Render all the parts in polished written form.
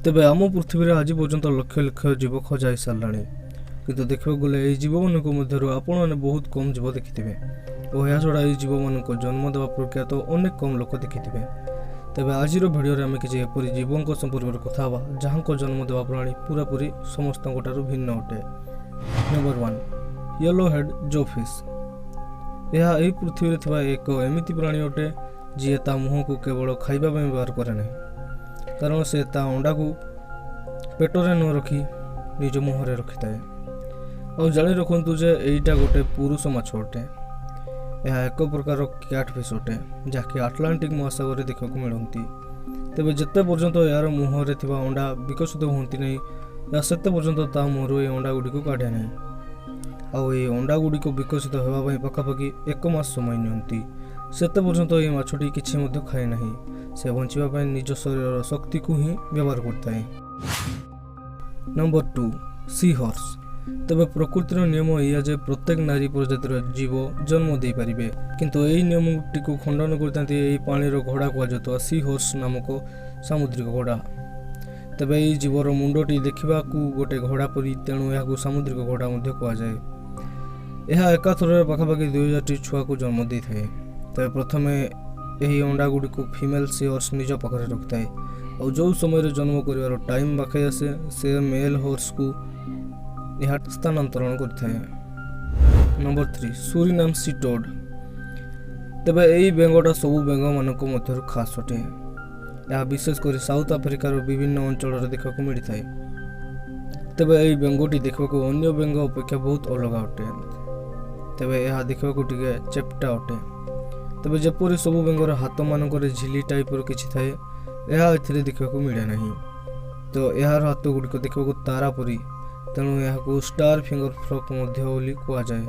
ତେବେ ଆମ ପୃଥିବୀରେ ଆଜି ପର୍ଯ୍ୟନ୍ତ ଲକ୍ଷ ଲକ୍ଷ ଜୀବ ଖୋଜା ହେଇସାରିଲାଣି। କିନ୍ତୁ ଦେଖିବାକୁ ଗଲେ ଏହି ଜୀବମାନଙ୍କ ମଧ୍ୟରୁ ଆପଣମାନେ ବହୁତ କମ୍ ଜୀବ ଦେଖିଥିବେ ଓ ଏହା ଛଡ଼ା ଏହି ଜୀବମାନଙ୍କ ଜନ୍ମ ଦେବା ପ୍ରକ୍ରିୟା ତ ଅନେକ କମ୍ ଲୋକ ଦେଖିଥିବେ। ତେବେ ଆଜିର ଭିଡ଼ିଓରେ ଆମେ କିଛି ଏପରି ଜୀବଙ୍କ ସମ୍ପର୍କରେ କଥା ହେବା, ଯାହାଙ୍କ ଜନ୍ମ ଦେବା ପ୍ରଣାଳୀ ପୁରାପୁରି ସମସ୍ତଙ୍କ ଠାରୁ ଭିନ୍ନ ଅଟେ। Number 1, yellow head jawfish. ଏହା ଏହି ପୃଥିବୀରେ ଥିବା ଏକ ଏମିତି ପ୍ରାଣୀ ଅଟେ, ଯିଏ ତା ମୁହଁକୁ କେବଳ ଖାଇବା ପାଇଁ ବ୍ୟବହାର କରେ ନାହିଁ, କାରଣ ସେ ତା ଅଣ୍ଡାକୁ ପେଟରେ ନ ରଖି ନିଜ ମୁହଁରେ ରଖିଥାଏ। ଆଉ ଜାଣି ରଖନ୍ତୁ ଯେ ଏଇଟା ଗୋଟେ ପୁରୁଷ ମାଛ ଅଟେ। ଏହା ଏକ ପ୍ରକାର କ୍ୟାଟ୍ ଫିସ୍ ଅଟେ, ଯାହାକି ଆଟଲାଣ୍ଟିକ୍ ମହାସାଗରରେ ଦେଖିବାକୁ ମିଳନ୍ତି। ତେବେ ଯେତେ ପର୍ଯ୍ୟନ୍ତ ଏହାର ମୁହଁରେ ଥିବା ଅଣ୍ଡା ବିକଶିତ ହୁଅନ୍ତି ନାହିଁ, ଏହା ସେତେ ପର୍ଯ୍ୟନ୍ତ ତା ମୁହଁରୁ ଏହି ଅଣ୍ଡା ଗୁଡ଼ିକୁ କାଢ଼େ ନାହିଁ। ଆଉ ଏହି ଅଣ୍ଡା ଗୁଡ଼ିକ ବିକଶିତ ହେବା ପାଇଁ ପାଖାପାଖି ଏକ ମାସ ସମୟ ନିଅନ୍ତି। ସେତେ ପର୍ଯ୍ୟନ୍ତ ଏହି ମାଛଟି କିଛି ମଧ୍ୟ ଖାଏ ନାହିଁ। ସେ ବଞ୍ଚିବା ପାଇଁ ନିଜ ଶରୀରର ଶକ୍ତିକୁ ହିଁ ବ୍ୟବହାର କରିଥାଏ। Number 2, C ହର୍ସ। ତେବେ ପ୍ରକୃତିର ନିୟମ ଏଇଆ ଯେ ପ୍ରତ୍ୟେକ ନାରୀ ପ୍ରଜାତିର ଜୀବ ଜନ୍ମ ଦେଇପାରିବେ। କିନ୍ତୁ ଏହି ନିୟମଟିକୁ ଖଣ୍ଡନ କରିଥାନ୍ତି ଏହି ପାଣିର ଘୋଡ଼ା କୁହାଯାଉଥିବା ସି ହର୍ସ ନାମକ ସାମୁଦ୍ରିକ ଘୋଡ଼ା। ତେବେ ଏହି ଜୀବର ମୁଣ୍ଡଟି ଦେଖିବାକୁ ଗୋଟେ ଘୋଡ଼ା ପରି, ତେଣୁ ଏହାକୁ ସାମୁଦ୍ରିକ ଘୋଡ଼ା ମଧ୍ୟ କୁହାଯାଏ। ଏହା ଏକାଥରରେ ପାଖାପାଖି 2000ଟି ଛୁଆକୁ ଜନ୍ମ ଦେଇଥାଏ। ତେବେ ପ୍ରଥମେ ଏହି ଅଣ୍ଡା ଗୁଡ଼ିକୁ ଫିମେଲ୍ ସି ହର୍ସ ନିଜ ପାଖରେ ରଖିଥାଏ ଆଉ ଯେଉଁ ସମୟରେ ଜନ୍ମ କରିବାର ଟାଇମ୍ ପାଖେଇ ଆସେ, ସେ ମେଲ୍ ହର୍ସକୁ ଏହା ସ୍ଥାନାନ୍ତରଣ କରିଥାଏ। Number 3, Suriname C Todd. ତେବେ ଏହି ବେଙ୍ଗଟା ସବୁ ବେଙ୍ଗମାନଙ୍କ ମଧ୍ୟରୁ ଖାସ୍ ଅଟେ। ଏହା ବିଶେଷ କରି ସାଉଥ ଆଫ୍ରିକାର ବିଭିନ୍ନ ଅଞ୍ଚଳରେ ଦେଖିବାକୁ ମିଳିଥାଏ। ତେବେ ଏହି ବେଙ୍ଗଟି ଦେଖିବାକୁ ଅନ୍ୟ ବେଙ୍ଗ ଅପେକ୍ଷା ବହୁତ ଅଲଗା ଅଟେ। ତେବେ ଏହା ଦେଖିବାକୁ ଟିକେ ଚେପ୍ଟା ଅଟେ। ତେବେ ଯେପରି ସବୁ ବେଙ୍ଗର ହାତମାନଙ୍କରେ ଝିଲି ଟାଇପର କିଛି ଥାଏ, ଏହା ଏଥିରେ ଦେଖିବାକୁ ମିଳେ ନାହିଁ। ତ ଏହାର ହାତ ଗୁଡ଼ିକ ଦେଖିବାକୁ ତାରା ପରି, ତେଣୁ ଏହାକୁ ଷ୍ଟାର ଫିଙ୍ଗର ଫ୍ରଗ୍ ମଧ୍ୟ ବୋଲି କୁହାଯାଏ।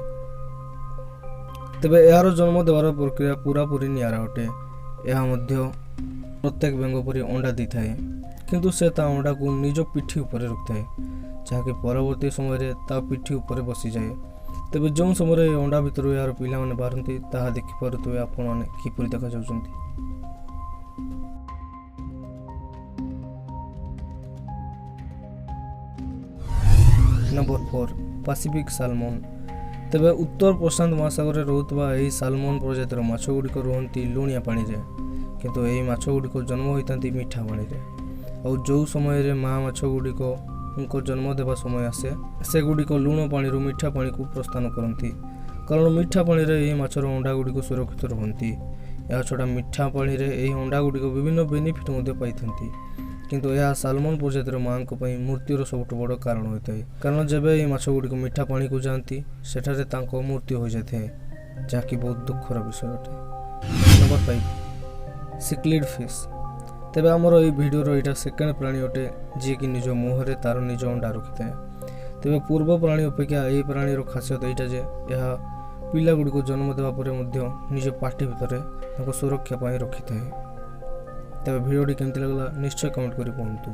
ତେବେ ଏହାର ଜନ୍ମ ଦେବାର ପ୍ରକ୍ରିୟା ପୁରାପୁରି ନିଆରା ଅଟେ। ଏହା ମଧ୍ୟ ପ୍ରତ୍ୟେକ ବେଙ୍ଗ ପରି ଅଣ୍ଡା ଦେଇଥାଏ, କିନ୍ତୁ ସେ ତା ଅଣ୍ଡାକୁ ନିଜ ପିଠି ଉପରେ ରଖିଥାଏ, ଯାହାକି ପରବର୍ତ୍ତୀ ସମୟରେ ତା ପିଠି ଉପରେ ବସିଯାଏ। ତେବେ ଯେଉଁ ସମୟରେ ଏହି ଅଣ୍ଡା ଭିତରୁ ଏହାର ପିଲାମାନେ ବାହାରନ୍ତି, ତାହା ଦେଖିପାରୁଥିବେ ଆପଣମାନେ କିପରି ଦେଖାଯାଉଛନ୍ତି। Number 4, Pacific salmon. ତେବେ ଉତ୍ତର ପ୍ରଶାନ୍ତ ମହାସାଗରରେ ରହୁଥିବା ଏହି ସାଲମନ୍ ପ୍ରଜାତିର ମାଛ ଗୁଡ଼ିକ ରୁହନ୍ତି ଲୁଣିଆ ପାଣିରେ, କିନ୍ତୁ ଏହି ମାଛ ଗୁଡ଼ିକ ଜନ୍ମ ହୋଇଥାନ୍ତି ମିଠା ପାଣିରେ। ଆଉ ଯେଉଁ ସମୟରେ ମା ମାଛ ଗୁଡ଼ିକଙ୍କ ଜନ୍ମ ଦେବା ସମୟ ଆସେ, ସେଗୁଡ଼ିକ ଲୁଣ ପାଣିରୁ ମିଠା ପାଣିକୁ ପ୍ରସ୍ଥାନ କରନ୍ତି, କାରଣ ମିଠା ପାଣିରେ ଏହି ମାଛର ଅଣ୍ଡା ଗୁଡ଼ିକ ସୁରକ୍ଷିତ ରୁହନ୍ତି। ଏହା ଛଡ଼ା ମିଠା ପାଣିରେ ଏହି ଅଣ୍ଡା ଗୁଡ଼ିକ ବିଭିନ୍ନ ବେନିଫିଟ୍ ମଧ୍ୟ ପାଇଥାନ୍ତି। କିନ୍ତୁ ଏହା ସାଲମନ୍ ପ୍ରଜାତିର ମାଆଙ୍କ ପାଇଁ ମୃତ୍ୟୁର ସବୁଠୁ ବଡ଼ କାରଣ ହୋଇଥାଏ, କାରଣ ଯେବେ ଏହି ମାଛ ଗୁଡ଼ିକ ମିଠା ପାଣିକୁ ଯାଆନ୍ତି, ସେଠାରେ ତାଙ୍କ ମୃତ୍ୟୁ ହୋଇଯାଇଥାଏ, ଯାହାକି ବହୁତ ଦୁଃଖର ବିଷୟ ଅଟେ। Number 5, cichlid fish. ତେବେ ଆମର ଏହି ଭିଡ଼ିଓର ଏଇଟା ସେକେଣ୍ଡ ପ୍ରାଣୀ ଅଟେ, ଯିଏକି ନିଜ ମୁହଁରେ ତାର ନିଜ ଅଣ୍ଡା ରଖିଥାଏ। ତେବେ ପୂର୍ବ ପ୍ରାଣୀ ଅପେକ୍ଷା ଏହି ପ୍ରାଣୀର ଖାସିୟତ ଏଇଟା ଯେ ଏହା ପିଲାଗୁଡ଼ିକୁ ଜନ୍ମ ଦେବା ପରେ ମଧ୍ୟ ନିଜ ପାଟି ଭିତରେ ତାଙ୍କ ସୁରକ୍ଷା ପାଇଁ ରଖିଥାଏ। ତେବେ ଭିଡ଼ିଓଟି କେମିତି ଲାଗିଲା, ନିଶ୍ଚୟ କମେଣ୍ଟ କରି କୁହନ୍ତୁ।